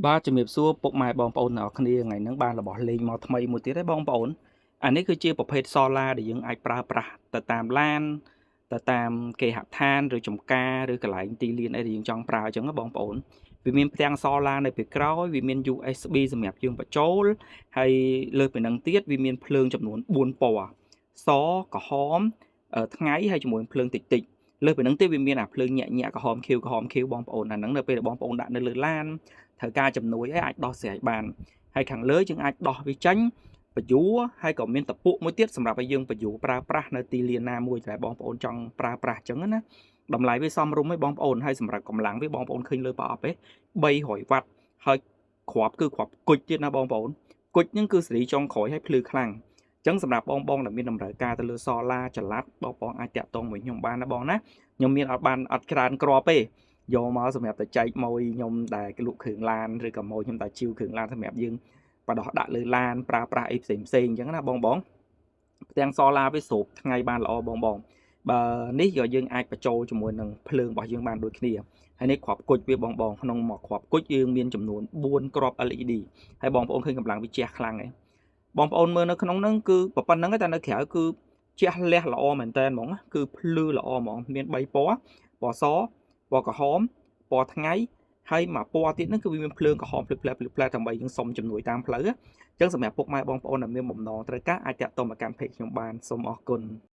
បាទជំរាបសួរពុកម៉ែបងប្អូនទាំងអស់គ្នាថ្ងៃហ្នឹងបានរបស់លេងមកថ្មីមួយទៀតហើយបងប្អូនអានេះគឺជាប្រភេទសូឡាដែលយើងអាចប្រើប្រាស់ទៅតាមឡានទៅតាមគេហដ្ឋានឬចំការឬកន្លែងទីលានអីដែលយើងចង់ប្រើអញ្ចឹងណាបងប្អូនវាមានផ្ទាំងសូឡានៅពីក្រោយវាមាន USB សម្រាប់យើងបញ្ចូលហើយលើសពីនឹងទៀតវាមានភ្លើងចំនួន4ពណ៌សក្រហមថ្ងៃហើយជាមួយភ្លើងតិចតិចលើសពីនឹងទៀតវាមានអាភ្លើងញាក់ញាក់ក្រហមខៀវក្រហមខៀវបងប្អូនអាហ្នឹងនៅពេលដែលបងប្អូនដាក់នៅលើឡានត្រូវការជំនួយអីអាចដោះស្រាយបានហើយខាងលើយើងអាចដោះវាចេញបញ្យួរហើយក៏មានតពុកមួយទៀតសម្រាប់ឲ្យយើងបញ្យួរប្រើប្រាស់នៅទីលានណាមួយដែលបងប្អូនចង់ប្រើប្រាស់អញ្ចឹងណាតម្លៃវាសមរម្យឯងបងប្អូនហើយសម្រាប់កម្លាំងវាបងប្អូនឃើញលើប្រអប់ឯង300វ៉ាត់ហើយគ្រាប់គឺគ្រាប់គុជទៀតណាបងប្អូនគុជហ្នឹងគឺសេរីចុងក្រោយហើយភ្លឺខ្លាំងអញ្ចឹងសម្រាប់បងបងដែលមានតម្រូវការទៅលើសូឡាចល័តបងបងអាចតាក់ទងមួយខ្ញុំបានណាបងណាខ្ញុំមានអត់បានអត់ច្រើនគ្រាប់ទេយកមកសម្រាប់តែចែកម៉ួយខ្ញុំដែលលក់គ្រឿងឡានឬក៏ម៉ួយខ្ញុំដែលជីវគ្រឿងឡានសម្រាប់យើងបដោះដាក់លើឡានប្រើប្រាស់អីផ្សេងផ្សេងអញ្ចឹងណាបងបងផ្ទាំងសូឡាវាស្រូបថ្ងៃបានល្អបងបងបើនេះក៏យើងអាចបញ្ចូលជាមួយនឹងភ្លើងរបស់យើងបានដូចគ្នាហើយនេះគ្រាប់គុជវាបងបងក្នុងមួយគ្រាប់គុជយើងមានចំនួន4គ្រាប់ LED ហើយបងប្អូនឃើញកម្លាំងវាជះខ្លាំងឯងបងប្អូនមើលនៅក្នុងហ្នឹងគឺប៉ុណ្្នឹងតែនៅក្រៅគឺជះលះល្អមែនតើហ្មងគឺភ្លឺល្អហ្មងមាន3ពណ៌ពណ៌សពណ៌ក្រហមពណ៌ថ្ងៃហើយមួយពណ៌ទៀតហ្នឹងគឺវាមានភ្លើងក្រហមភ្លឺផ្លែភ្លឺផ្លែដើម្បីយើងសុំជំនួយតាមផ្លូវអញ្ចឹងសម្រាប់ពុកម៉ែបងប្អូនដែលមានបំណងត្រូវការអាចតាក់ទងមកកាន់ page ខ្ញុំបានសូមអរគុណ។